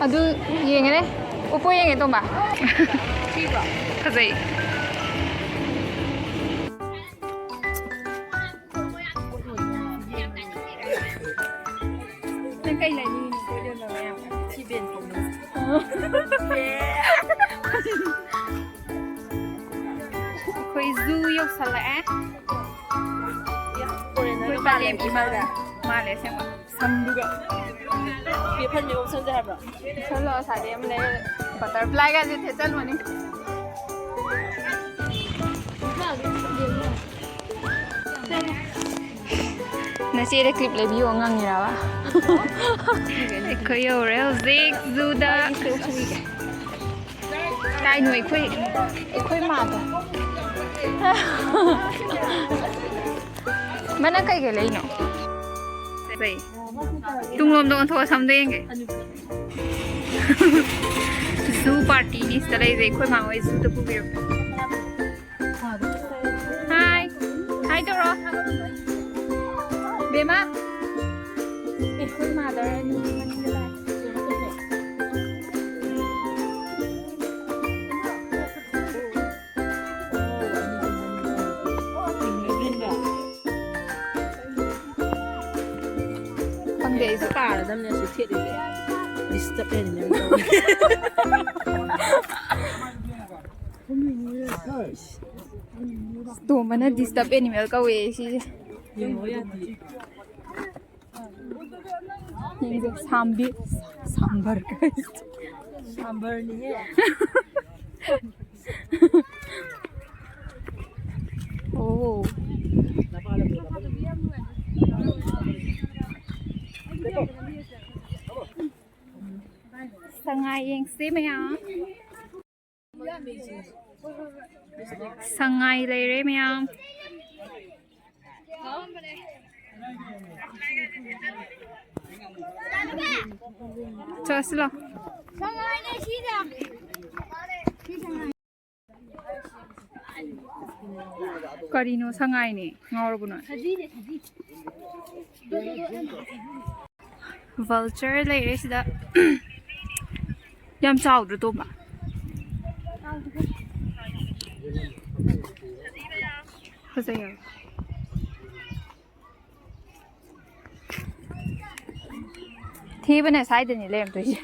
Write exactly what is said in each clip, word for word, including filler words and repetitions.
ꯑꯗꯨ ꯌꯦꯡꯉꯦꯅꯦ꯫ Oppo ꯌꯦꯡꯉꯦ, ꯇꯣꯝꯕ꯫ ꯐꯖꯩ꯫ ꯅꯪ ꯀꯩ ꯂꯩꯅꯤꯡꯉꯤꯅꯣ? ꯑꯩꯈꯣꯏ zoo ꯌꯧꯁꯜꯂꯛꯑꯦ꯫ ꯑꯩꯈꯣꯏ ꯄꯂꯦꯝ ꯏꯃꯥ ꯃꯥꯜꯂꯦ ꯑꯁꯦꯡꯕ꯫ ꯁꯝꯗꯨꯒ꯫ ꯄꯦ ꯐꯟꯕꯤ ꯑꯣꯞꯁꯟꯁꯦ ꯍꯥꯏꯕ꯭ꯔꯣ? ꯆꯠꯂꯣ, ꯑꯁꯥꯗꯤ ꯑꯃ ꯂꯩꯔ butterfly ꯒꯁꯦ ꯊꯦꯠꯆꯜꯂꯨꯅꯤ꯫ ꯅꯆꯦꯗ clip ꯂꯩꯕꯤꯌꯣ ꯉꯪꯉꯤꯔꯕ? ꯑꯩꯈꯣꯏ ꯌꯧꯔꯦ ꯍꯧꯖꯤꯛ zoo ꯗ꯫ ꯀꯥꯏꯅꯣ ꯑꯩꯈꯣꯏ, ꯑꯩꯈꯣꯏ ꯃꯥꯗ꯫ ꯃꯅ ꯀꯩꯀꯩ ꯂꯩꯅꯣ? ꯀꯩ? ꯇꯨꯡꯂꯣꯝꯗ ꯑꯣꯟꯊꯣꯛꯑ ꯁꯝꯗ ꯌꯦꯡꯒꯦ꯫ Zoo party ꯅꯤ ꯁꯤꯗ ꯂꯩꯔꯤꯁꯦ, ꯑꯩꯈꯣꯏ ꯃꯥ ꯍꯣꯏ zoo ꯗ ꯄꯨꯕꯤꯔꯛꯄ꯫ Hi꯫ Hi ꯇꯧꯔꯣ꯫ ꯕꯦꯃꯥ꯫ ꯑꯦ, ꯑꯩꯈꯣꯏ mother ꯅꯤ ꯃꯅꯤꯡꯗ ꯂꯥꯛꯑꯦ꯫ ꯈꯪꯗꯦ ꯑꯩꯁꯨ꯫ ꯇꯥꯔꯗꯝꯅꯦ ꯑꯁꯤ ꯊꯦꯠꯂꯤꯁꯦ꯫ Disturb animal ꯇꯧꯋꯦ꯫ ꯇꯣꯝꯕꯅ disturb animal ꯀꯧꯋꯦ ꯁꯤꯁꯦ꯫ ꯌꯦꯡꯉꯣ ꯌꯥꯗꯦ꯫ ꯌꯦꯡꯁꯦ, ꯁꯥꯝꯕꯤ-, ꯁꯥꯝꯕꯔ ꯀꯥꯏ꯫ ꯁꯥꯝꯕꯔꯅꯤꯍꯦ꯫ ꯑꯣ꯫ ꯁꯉꯥꯏ ꯌꯦꯡꯁꯦ ꯃꯌꯥꯝ꯫ ꯁꯉꯥꯏ ꯂꯩꯔꯦ ꯃꯌꯥꯝ꯫ ꯆꯠꯁꯤ ꯂꯥꯎ꯫ ꯀꯔꯤꯅꯣ ꯁꯉꯥꯏꯅꯦ? ꯉꯥꯎꯔꯕꯣ ꯅꯣꯏ? Vulture ꯂꯩꯔꯦ ꯁꯤꯗ꯫ ꯌꯥꯝ ꯆꯥꯎꯗ꯭ꯔꯣ, ꯇꯣꯝꯕ? ꯐꯖꯩꯌꯦ꯫ ꯊꯦꯕꯅ ꯁ꯭ꯋꯥꯏꯗꯅꯤ ꯂꯩꯔꯝꯗꯣꯏꯁꯦ꯫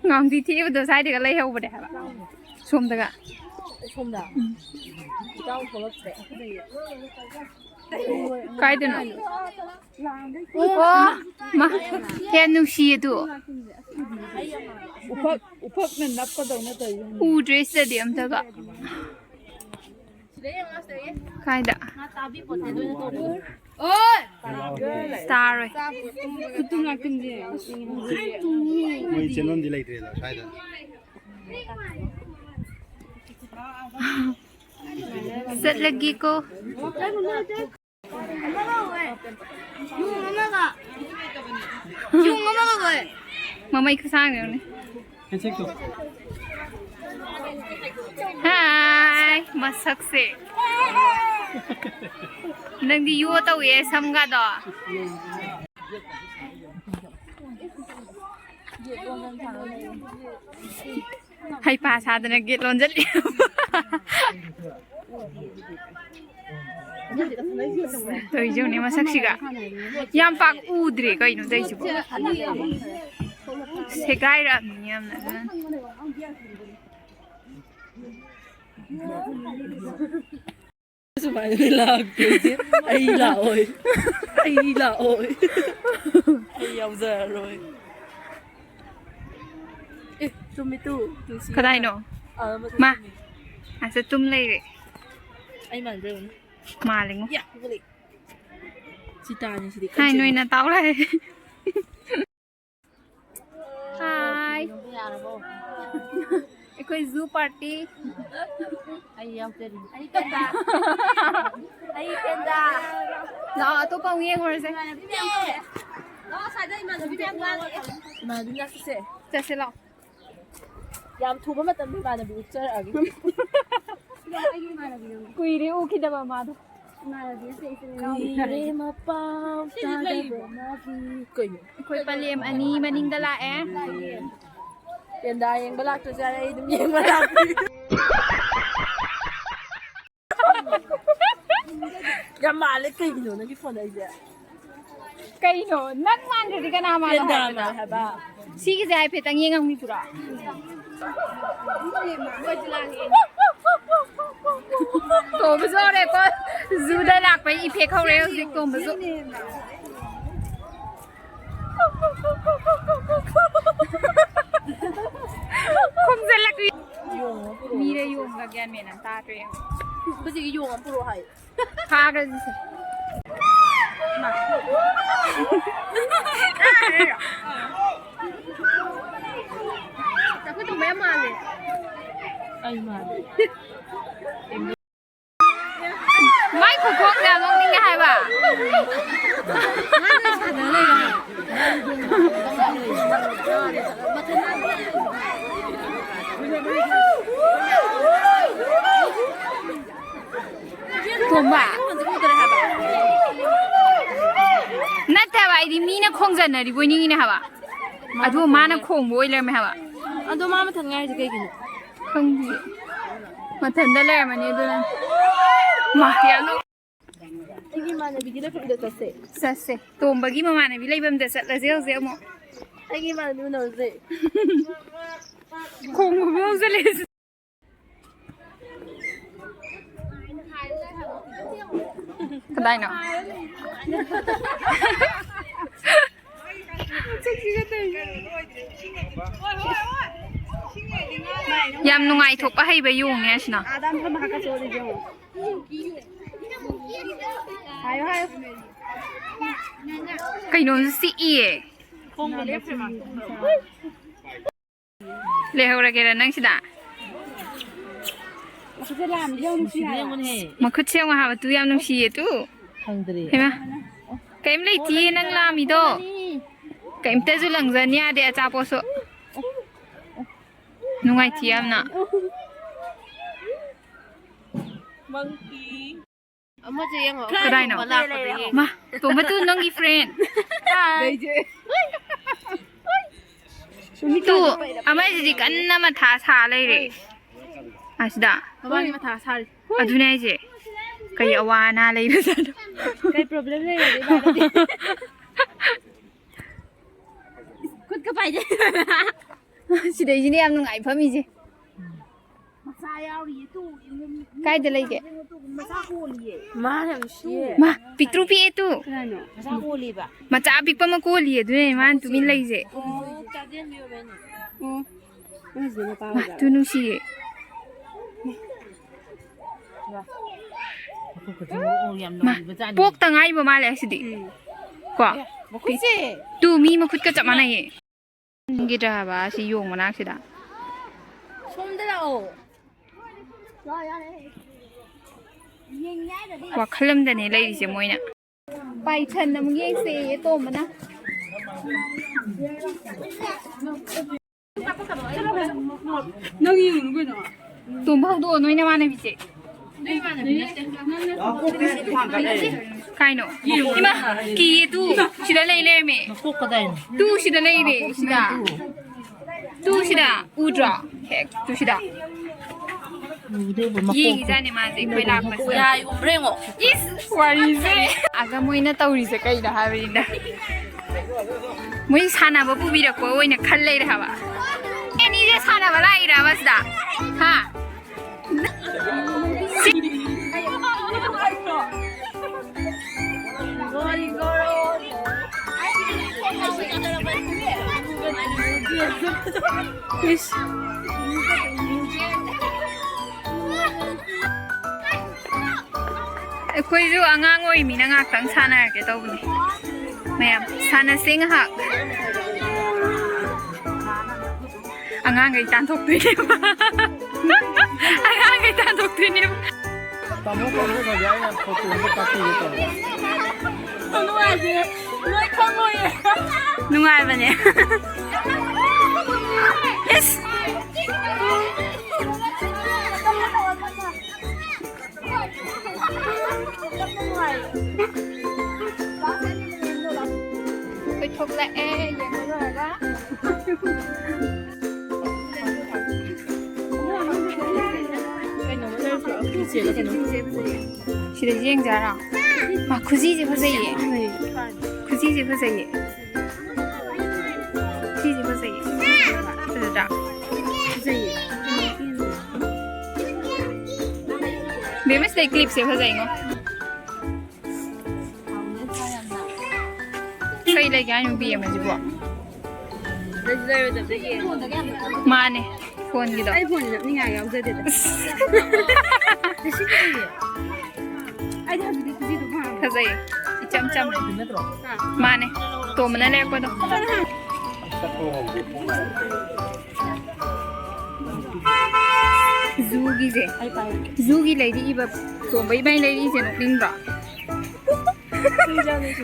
ꯉꯥꯡꯗꯤ ꯊꯦꯕꯗꯣ ꯁ꯭ꯋꯥꯏꯗꯒ ꯂꯩꯍꯧꯕꯅꯦ ꯍꯥꯏꯕ꯫ ꯁꯣꯝꯗꯒ꯫ ꯁꯣꯝꯗ? ꯎꯝ꯫ ꯏꯇꯥꯎ ꯊꯣꯛꯂꯛꯇ꯭ꯔꯦ꯫ ꯀꯥꯏꯗꯅꯣ? ꯑꯣ, ꯃꯥ, ꯀꯌꯥ ꯅꯨꯡꯁꯤꯌꯦ ꯑꯗꯨ꯫ ꯎꯐꯛ, ꯎꯐꯛꯅ ꯅꯞꯄꯗꯧꯅ ꯇꯧꯏ꯫ ꯎꯗ꯭ꯔꯦ ꯁꯤꯗꯗꯤ ꯑꯝꯇꯒ꯫ ꯀꯥꯏꯗ? ꯇꯥꯔꯣꯏ꯫ ꯃꯣꯏ ꯆꯦꯟꯐꯝꯗꯤ ꯂꯩꯇ꯭ꯔꯦꯗ ꯁ꯭ꯋꯥꯏꯗ꯫ ꯆꯠꯂꯒꯦꯀꯣ꯫ ꯌꯨꯡ ꯑꯃꯒ꯫ ꯌꯨꯡ ꯑꯃꯒ ꯀꯣꯏ꯫ ꯃꯃꯩ ꯈꯨꯁꯥꯡꯗꯨꯅꯦ꯫ ꯍꯥꯏ, ꯃꯁꯛꯁꯦ꯫ ꯅꯪꯗꯤ ꯌꯣ ꯇꯧꯋꯦ ꯁꯝꯒꯗꯣ꯫ ꯍꯩꯄꯥ ꯁꯥꯗꯅ ꯒꯦꯠ ꯂꯣꯟꯖꯜꯂꯤ꯫ ꯇꯧꯔꯤꯁꯦ ꯌꯦꯡꯉꯨꯅꯦ ꯃꯁꯛꯁꯤꯒ꯫ ꯌꯥꯝ ꯄꯥꯛ ꯎꯗ꯭ꯔꯦ ꯀꯩꯅꯣ ꯇꯧꯔꯤꯁꯤꯕꯣ꯫ ꯁꯦꯒꯥꯏꯔꯛꯑꯕꯅꯤ ꯌꯥꯝꯅ ꯑꯗꯨꯅ꯫ ꯁꯨꯃꯥꯏꯅ ꯂꯥꯛꯇꯣꯏꯁꯦ꯫ ꯑꯩ ꯂꯥꯛꯑꯣꯏ꯫ ꯑꯩ ꯂꯥꯛꯑꯣꯏ꯫ ꯑꯩ ꯌꯥꯎꯖꯔꯔꯣꯏ꯫ ꯑꯦ, ꯆꯨꯝꯃꯤ ꯇꯨ꯫ ꯇꯨ ꯁꯤ ꯀꯗꯥꯏꯅꯣ? ꯑꯥ, ꯃꯊꯛ ꯃꯥ꯫ ꯆꯨꯝꯃꯤ꯫ ꯑꯁ ꯇꯨꯝ ꯂꯩꯔꯦ꯫ ꯑꯩ ꯃꯥꯟꯕ꯭ꯔꯥ ꯌꯦꯡꯉꯨꯅꯦ꯫ ꯃꯥꯜꯂꯤꯉꯣ꯫ ꯌꯥ, ꯍꯧꯒꯠꯂꯛꯑꯦ꯫ ꯁꯤ ꯇꯥꯅꯤ ꯁꯤꯗꯤ꯫ ꯍꯥꯏ, ꯀꯟꯁꯦ꯫ ꯅꯣꯏꯅ ꯇꯥꯎ ꯂꯥꯛꯑꯦ꯫ ꯍꯥꯏ꯫ ꯑꯩꯈꯣꯏ zoo party꯫ ꯑꯩ ꯌꯥꯎꯖꯔꯤ꯫ ꯑꯩ ꯄꯦꯟꯗꯥ꯫ ꯑꯩ ꯄꯦꯟꯗꯥ꯫ ꯂꯥꯛꯑꯣ, ꯑꯇꯣꯞꯄ ꯑꯃꯨꯛ ꯌꯦꯡꯉꯨꯔꯁꯦ꯫ ꯂꯥꯛꯑꯣ, ꯑꯁ꯭ꯋꯥꯏꯗ ꯏꯃꯥꯟꯅꯕꯤ ꯃꯌꯥꯝ ꯂꯥꯛꯑꯦ꯫ ꯏꯃꯥꯟꯅꯕꯤ ꯃꯌꯥꯝ ꯆꯠꯁꯦ꯫ ꯆꯠꯁꯦ, ꯂꯥꯛꯑꯣ꯫ ꯌꯥꯝ ꯊꯨꯕ ꯃꯇꯝꯗ ꯏꯃꯥꯟꯅꯕꯤ ꯎꯠꯆꯔꯛꯑꯒꯦ꯫ ꯀꯨꯏꯔꯦ ꯎꯈꯤꯗꯕ ꯃꯥꯗꯣ꯫ ꯏꯃꯥꯟꯅꯕꯤꯁꯦ ꯏꯆꯤꯟ ꯏꯅꯥꯎ ꯀꯨꯏꯔꯦ ꯃꯄꯥꯎ ꯇꯥꯗꯕ ꯃꯥꯒꯤ꯫ ꯀꯩꯅꯣ? ꯑꯩꯈꯣꯏ ꯄꯂꯦꯝ ꯑꯅꯤ ꯃꯅꯤꯡꯗ ꯂꯥꯛꯑꯦ꯫ ꯇꯦꯟꯗꯥ ꯌꯦꯡꯕ ꯂꯥꯛꯇ꯭ꯔꯁꯨ ꯌꯥꯔꯦ, ꯑꯩ ꯑꯗꯨꯝ ꯌꯦꯡꯕ ꯂꯥꯛꯄꯤ꯫ ꯌꯥꯝ ꯃꯥꯜꯂꯦ꯫ ꯀꯩꯒꯤꯅꯣ ꯅꯪꯒꯤ ꯐꯣꯟ ꯑꯩꯁꯦ? ꯀꯩꯅꯣ? ꯅꯪ ꯃꯥꯟꯗ꯭ꯔꯗꯤ ꯀꯅꯥ ꯃꯥꯜꯂꯣ ꯍꯥꯏꯕꯅꯣ? ꯁꯤꯒꯤꯁꯦ ꯍꯥꯏꯐꯦꯠꯇꯪ ꯌꯦꯡꯉꯝꯃꯤꯁꯤꯔꯣ? ꯇꯣꯝꯕꯁꯨ ꯍꯧꯔꯦꯀꯣ꯫ ꯖꯨꯗ ꯂꯥꯛꯄꯩ ꯏꯐꯦꯛ ꯍꯧꯔꯦ ꯍꯧꯖꯤꯛ ꯇꯣꯝꯕꯁꯨ꯫ ꯈꯣꯡꯖꯜꯂꯛꯂꯤ꯫ ꯃꯤꯔ ꯌꯣꯡꯂ ꯒ꯭ꯌꯥꯟ ꯃꯦꯟ ꯑꯃ ꯇꯥꯗ꯭ꯔꯦ꯫ ꯍꯧꯖꯤꯛ ꯌꯣꯡ ꯑꯃ ꯄꯨꯔꯛꯑꯣ ꯍꯥꯏ꯫ ꯐꯥꯈ꯭ꯔꯁꯤꯁꯦ꯫ ꯆꯥꯛꯈꯨꯝ ꯊꯣꯡꯕ ꯌꯥꯝ ꯃꯥꯜꯂꯦ꯫ ꯑꯩ ꯃꯥꯜꯂꯦ꯫ ꯃꯥꯏ ꯈꯨꯈꯣꯡꯁꯦ ꯌꯥꯝ ꯅꯣꯛꯅꯤꯡꯉꯦ ꯍꯥꯏꯕ꯫ ꯇꯣꯝꯕ꯫ ꯅꯠꯇꯦꯕ, ꯑꯩꯗꯤ ꯃꯤꯅ ꯈꯣꯡꯖꯟꯅꯔꯤꯕꯣꯏ ꯅꯤꯡꯉꯤꯅꯦ ꯍꯥꯏꯕ꯫ ꯑꯗꯨꯒ ꯃꯥꯅ ꯈꯣꯡꯕ ꯑꯣꯏ ꯂꯩꯔꯝꯃꯦ ꯍꯥꯏꯕ꯫ ꯑꯗꯣ ꯃꯥ ꯃꯊꯟ ꯉꯥꯏꯔꯤꯁꯦ ꯀꯩꯒꯤꯅꯣ? ꯈꯪꯗꯦ꯫ ꯃꯊꯟꯗ ꯂꯩꯔꯝꯃꯅꯤ ꯑꯗꯨꯅ꯫ ꯃꯥ, ꯌꯥꯝ ꯅꯣꯛ-, ꯑꯩꯒꯤ ꯏꯃꯥꯟꯅꯕꯤꯒꯤ ꯂꯩꯐꯝꯗ ꯆꯠꯁꯦ꯫ ꯆꯠꯁꯦ꯫ ꯇꯣꯝꯕꯒꯤ ꯃꯃꯥꯟꯅꯕꯤ ꯂꯩꯐꯝꯗ ꯆꯠꯂꯁꯦ ꯍꯧꯖꯤꯛ ꯑꯃꯨꯛ꯫ ꯑꯩꯒꯤ ꯏꯃꯥꯟꯅꯕꯤ ꯎꯅꯔꯨꯁꯦ꯫ ꯈꯣꯡꯕ ꯍꯧꯖꯤꯜꯂꯛꯑꯦ꯫ ꯀꯗꯥꯏꯅꯣ? ꯌꯥꯝ ꯅꯨꯡꯉꯥꯏꯊꯣꯛꯄ ꯍꯩꯕ ꯌꯣꯡꯅꯦ ꯑꯁꯤꯅ꯫ ꯍꯥꯏꯌꯣ, ꯍꯥꯏꯌꯣ꯫ ꯀꯩꯅꯣꯝꯁꯨ ꯆꯤꯛꯏꯌꯦ꯫ ꯂꯩꯍꯧꯔꯒꯦꯔ ꯅꯪ ꯁꯤꯗ? ꯃꯈꯨꯠꯁꯦ ꯌꯦꯡꯉꯨꯅꯦꯍꯦ꯫ ꯃꯈꯨꯠꯁꯦ ꯌꯦꯡꯉꯨ ꯍꯥꯏꯕ, ꯇꯨ ꯌꯥꯝ ꯅꯨꯡꯁꯤꯌꯦ ꯇꯨ꯫ ꯈꯪꯗ꯭ꯔꯦ꯫ ꯍꯩꯃꯥ꯫ ꯀꯩꯝ ꯂꯩꯇꯤꯌꯦ ꯅꯪ ꯂꯥꯝꯃꯤꯗꯣ꯫ ꯀꯩꯝꯇꯁꯨ ꯂꯪꯖꯟ ꯌꯥꯗꯦ ꯑꯆꯥꯄꯣꯠꯁꯨ꯫ ꯅꯨꯡꯉꯥꯏꯇꯦ ꯌꯥꯝꯅ꯫ Monkey꯫ ꯑꯃꯁꯦ ꯌꯦꯡꯉꯣ꯫ ꯀꯗꯥꯏꯅꯣ? ꯇꯣꯝꯕ ꯂꯥꯛꯄꯗ ꯌꯦꯡꯉꯣ꯫ ꯃꯥ, ꯇꯣꯝꯕ ꯇꯨ ꯅꯪꯒꯤ friend꯫ ꯇꯨ, ꯑꯃꯁꯤꯗꯤ ꯀꯟꯅ ꯃꯊꯥ ꯁꯥ ꯂꯩꯔꯦ꯫ ꯑꯁꯤꯗ꯫ ꯃꯕꯥꯅꯤ ꯃꯊꯥ ꯁꯥꯔꯤ꯫ ꯑꯗꯨꯅꯦ ꯍꯥꯏꯁꯦ꯫ ꯀꯩ ꯑꯋꯥ ꯑꯅꯥ ꯂꯩꯕꯖꯥꯠꯅꯣ? ꯀꯩ problem ꯂꯩꯔꯒꯦ ꯏꯕꯥꯅꯤꯗꯤ? ꯈꯨꯠꯀ ꯄꯥꯏꯖꯩ꯫ ꯁꯤꯗꯩꯁꯤꯅꯦ ꯌꯥꯝ ꯅꯨꯡꯉꯥꯏ ꯐꯝꯃꯤꯁꯦ꯫ ꯃꯆꯥ ꯌꯥꯎꯔꯤꯌꯦ, ꯇꯨ, ꯌꯦꯡꯉꯨ, ꯃꯤ, ꯀꯥꯏꯗ ꯂꯩꯒꯦ? ꯃꯆꯥ ꯀꯣꯜꯂꯤꯌꯦ꯫ ꯃꯥꯅ ꯌꯥꯝ ꯅꯨꯡꯁꯤꯌꯦ꯫ ꯃꯥ, ꯄꯤꯛꯇ꯭ꯔꯨ ꯄꯤꯛꯑꯦ ꯇꯨ꯫ ꯀꯅꯥꯅꯣ? ꯃꯆꯥ ꯀꯣꯜꯂꯤꯕ꯫ ꯃꯆꯥ ꯑꯄꯤꯛꯄ ꯑꯃ ꯀꯣꯜꯂꯤꯌꯦ, ꯑꯗꯨꯅꯦ ꯃꯥꯅ ꯇꯨꯃꯤꯟ ꯂꯩꯁꯦ꯫ ꯑꯣ, ꯆꯥꯖꯦꯟꯕꯤ ꯑꯣꯏꯕꯩꯅꯦ꯫ ꯑꯣ, ꯑꯩꯁꯤꯅ ꯃꯄꯥ ꯃꯥ, ꯑꯣꯏꯕ꯫ ꯇꯨ ꯅꯨꯡꯁꯤꯌꯦ꯫ ꯃꯥ, ꯄꯣꯛꯇ ꯉꯥꯏꯕ ꯃꯥꯜꯂꯦ ꯑꯁꯤꯗꯤ꯫ ꯎꯝ꯫ ꯀꯣ? ꯃꯈꯨꯠꯁꯦ꯫ ꯇꯨ ꯃꯤ ꯃꯈꯨꯠꯀ ꯆꯞ ꯃꯥꯟꯅꯩꯌꯦ꯫ ꯈꯪꯈꯤꯗ꯭ꯔꯥ ꯍꯥꯏꯕ ꯑꯁꯤ ꯌꯣꯡ ꯃꯅꯥꯛꯁꯤꯗ? ꯁꯣꯝꯗ ꯂꯥꯛꯑꯣ꯫ ꯋꯥꯈꯜ ꯑꯃꯗꯅꯦ ꯂꯩꯔꯤꯁꯦ ꯃꯣꯏꯅ꯫ ꯄꯥꯏꯊꯟ ꯑꯃꯨꯛ ꯌꯦꯡꯁꯦꯌꯦ ꯇꯣꯝꯕꯅ꯫ ꯅꯪ ꯌꯦꯡꯉꯨꯅꯨ ꯀꯩꯅꯣ꯫ ꯇꯣꯝꯕ ꯍꯧꯗꯣꯛꯑꯣ ꯅꯣꯏ ꯅꯃꯥꯟꯅꯕꯤꯁꯦ꯫ ꯀꯥꯏꯅꯣ? ꯏꯃꯥ, ꯀꯤꯌꯦ ꯇꯨ꯫ ꯁꯤꯗ ꯂꯩ ꯂꯩꯔꯝꯃꯦ꯫ ꯃꯀꯣꯛ ꯀꯗꯥꯏꯅꯣ? ꯇꯨ ꯁꯤꯗ ꯂꯩꯔꯦ, ꯁꯤꯗ꯫ ꯇꯨ ꯁꯤꯗ꯫ ꯎꯗ꯭ꯔꯣ? ꯍꯦꯛ ꯇꯨ ꯁꯤꯗ꯫ ꯎꯗꯦꯕ, ꯃꯀꯣꯛꯇꯣ꯫ ꯌꯦꯡꯉꯤꯖꯥꯠꯅꯦ ꯃꯥꯁꯦ ꯑꯩꯈꯣꯏ ꯂꯥꯛꯄꯁꯤꯗ꯫ ꯌꯥꯏ ꯎꯕ꯭ꯔꯥ ꯌꯦꯡꯉꯣ꯫ ꯏꯁ, ꯋꯥꯔꯤꯁꯦ꯫ ꯑꯒ ꯃꯣꯏꯅ ꯇꯧꯔꯤꯁꯦ ꯀꯩꯅꯣ ꯍꯥꯏꯕꯅꯤꯗ꯫ ꯃꯣꯏ ꯁꯥꯟꯅꯕ ꯄꯨꯕꯤꯔꯛꯄ ꯑꯣꯏꯅ ꯈꯜ ꯂꯩꯔꯦ ꯍꯥꯏꯕ꯫ ꯑꯅꯤꯁꯦ ꯁꯥꯟꯅꯕ ꯂꯥꯛꯏꯔꯕ ꯁꯤꯗ? ꯍꯥ? ꯏꯁ꯫ ꯑꯩꯈꯣꯏꯁꯨ ꯑꯉꯥꯡ ꯑꯣꯏꯃꯤꯅ ꯉꯥꯛꯇꯪ ꯁꯥꯟꯅꯔꯒꯦ ꯇꯧꯕꯅꯦ꯫ ꯃꯌꯥꯝ ꯁꯥꯟꯅꯁꯦ ꯉꯥꯏꯍꯥꯛ꯫ ꯑꯉꯥꯡꯈꯩ ꯇꯥꯟꯊꯣꯛꯇꯣꯏꯅꯦꯕ꯫ ꯑꯉꯥꯡꯈꯩ ꯇꯥꯟꯊꯣꯛꯇꯣꯏꯅꯦꯕ꯫ ꯇꯥꯃꯣ ꯀꯥꯡꯕꯨꯅꯗꯤ ꯑꯩꯅ photo ꯑꯝꯇ ꯀꯥꯞꯄꯤꯒꯦ ꯇꯧꯕ꯫ ꯅꯨꯡꯉꯥꯏꯇꯦ꯫ ꯂꯣꯏ ꯈꯪꯉꯣꯏꯌꯦ꯫ ꯅꯨꯡꯉꯥꯏꯕꯅꯦ꯫ ꯏꯁ꯫ ꯑꯩꯈꯣꯏ ꯊꯣꯛꯂꯛꯑꯦ, ꯌꯦꯡꯕ ꯂꯣꯏꯔꯒ꯫ ꯁꯤꯗ ꯌꯦꯡꯖꯔꯣ? ꯃꯥ, ꯈꯨꯖꯤꯁꯦ ꯐꯖꯩꯌꯦ꯫ ꯈꯨꯖꯤꯁꯦ ꯐꯖꯩꯌꯦ꯫ ꯁꯤꯁꯦ ꯐꯖꯩꯌꯦ꯫ ꯐꯖꯗ꯭ꯔꯥ? ꯐꯖꯩꯌꯦ꯫ ꯕꯦꯝꯃ, ꯁꯤꯗꯩ ꯀ꯭ꯂꯤꯞꯁꯦ ꯐꯖꯩꯉꯣ꯫ ꯀꯩ ꯂꯩꯒꯦ ꯍꯥꯏꯅꯣ ꯕꯦꯝꯃꯁꯤꯕꯣ? ꯃꯥꯅꯦ, ꯐꯣꯟꯒꯤꯗꯣ꯫ ꯑꯩ ꯐꯣꯟꯁꯦ ꯅꯞꯅꯤꯡꯉꯥꯏ ꯌꯥꯎꯖꯗꯦꯗ꯫ ꯑꯩꯗꯤ ꯍꯧꯖꯤꯛꯇꯤ ꯈꯨꯖꯤꯗꯣ ꯄꯥꯝꯃꯦ꯫ ꯐꯖꯩꯌꯦ, ꯏꯆꯝ ꯆꯝꯅ꯫ ꯅꯠꯇ꯭ꯔꯣ? ꯃꯥꯅꯦ, ꯇꯣꯝꯕꯅ ꯂꯩꯔꯛꯄꯗꯣ꯫ ꯖꯨꯒꯤꯁꯦ, ꯖꯨꯒꯤ ꯂꯩꯔꯛꯏꯕ ꯇꯣꯝꯕ ꯏꯕꯥꯅꯤ ꯂꯩꯔꯛꯏꯁꯦ ꯅꯣꯛꯅꯤꯡꯗ꯭ꯔꯣ?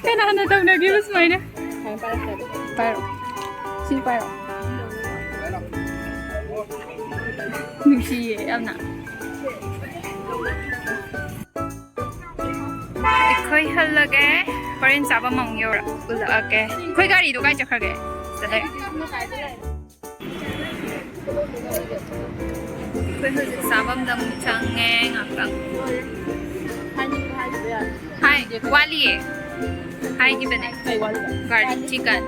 ꯀꯅꯥꯅ ꯇꯧꯅꯒꯦꯕ ꯁꯨꯃꯥꯏꯅ? ꯄꯥꯏꯔꯣ, ꯁꯤ ꯄꯥꯏꯔꯣ꯫ ꯅꯨꯡꯁꯤꯌꯦ ꯌꯥꯝꯅ꯫ ꯑꯩꯈꯣꯏ ꯍꯜꯂꯒꯦ꯫ ꯍꯣꯔꯦꯟ ꯆꯥꯐꯝ ꯑꯃꯨꯛ ꯌꯧꯔꯛ ꯎꯠꯂꯛꯑꯒꯦ꯫ ꯑꯩꯈꯣꯏ ꯒꯥꯔꯤꯗꯣ ꯀꯥꯏ ꯆꯠꯈ꯭ꯔꯒꯦ? ꯁꯤꯗ ꯂꯩ꯫ ꯑꯩꯈꯣꯏ ꯍꯧꯖꯤꯛ ꯆꯥꯐꯝꯗ ꯑꯃꯨꯛ ꯆꯪꯉꯦ ꯉꯥꯛꯇꯪ꯫ ꯍꯥꯏ, ꯋꯥꯠꯂꯤꯌꯦ꯫ ꯍꯥꯏꯈꯤꯕꯅꯦ꯫ ꯀꯩ ꯋꯥꯠꯂꯤꯕ? Garlic chicken.